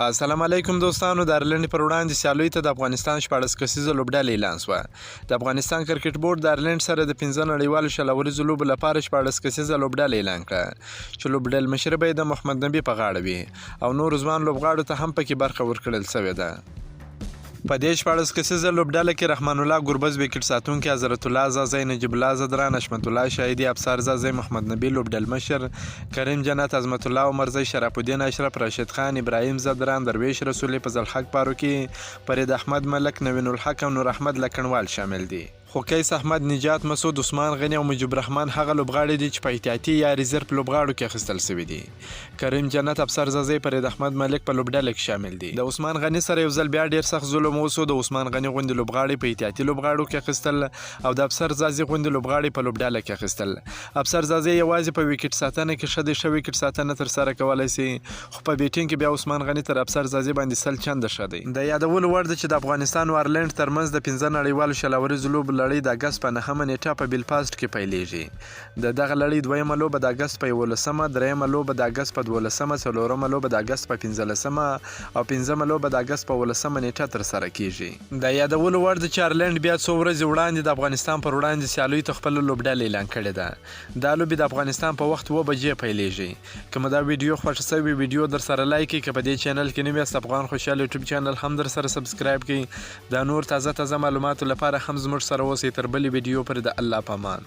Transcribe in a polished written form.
السلام علیکم دوستانو، د ایرلنډ پر وړاندې سیالیو ته د افغانستان 16 کسیزه لوبډله اعلان شوه. د افغانستان کرکټ بورډ د ایرلنډ سره د 5 نړیوالو 20 اوریزو لوبو لپاره 16 کسیزه لوبډله اعلان کړه چې لوبډلمشري به یې د محمد نبي په غاړه وي او نورو ځوان لوبغاړو ته هم پکې برخه ورکړل شوې ده. په دې 16 کسیزه لوبډله کې رحمان الله ګربز ویکټ ساتونکی، حضرت الله ځاځی، نجیب الله ځدران، حشمت الله شاهدي، افسار ځاځی، محمد نبي لوبډلمشر، کریم جنت، عظمت الله عمرزی، شرف الدین اشرف، راشد خان، ابراهیم ځدران، درویش رسولي، فضل حق فاروقي، فرید احمد ملک، نوین الحق او نور احمد لکڼوال شامل دي. خو قیس احمد، نجات مسعود، عثمان غني او مجیب الرحمن هغه لوبغاړي دي چې په احتیاطي یا ریزرف لوبغاړو کې اخیستل شوي دي. کریم جنت، افسر ځاځی، فرید احمد ملک په لوبډله کې شامل دي. د عثمان غني سره یو ځل بیا ډیر سخت ظلم وشو، د عثمان غني غوندې لوبغاړي په احتیاطي لوبغاړو کې اخیستل او د افسر ځاځي غوندې لوبغاړي په لوبډله کې اخیستل. افسر ځاځی یوازې په ویکټ ساتنه کې ښه دی، ښه ویکټ ساتنه ترسره کولی شي، خو په بیټینګ کې بیا عثمان غني تر افسر ځاځي باندې 100 چنده ښه دی. د یادولو وړ ده چې د افغانستان او ایرلنډ ترمنځ د 5 نړیوالو 20 اوریزو لوبو لړۍ د اګست په نهمه نېټه په بلفاسټ کې پیلېږي. د دغه لړۍ دویمه لوبه د اګست په 11مه، درېیمه لوبه د اګست په 12مه، څلورمه لوبه د اګست په 15مه او پنځمه لوبه د اګست په 17مه نېټه ترسره کېږي. د یادولو وړ ده چې ایرلنډ بیا څو ورځې وړاندې د افغانستان پر وړاندې سیالیو ته خپله لوبډله اعلان کړې ده. دا لوبې د افغانستان په وخت 7 بجې پیلېږي. که مو دا ویډیو خوښه شوې، ویډیو درسره لایک کړئ. که په دې چینل کې نوي یاست، افغان خوشحال یوټیوب چینل هم درسره سبسکرایب کړئ. د نور تازه تازه معلوماتو لپاره هم زموږ سره اوسئ. تر بلې ویډیو پورې د الله په امان.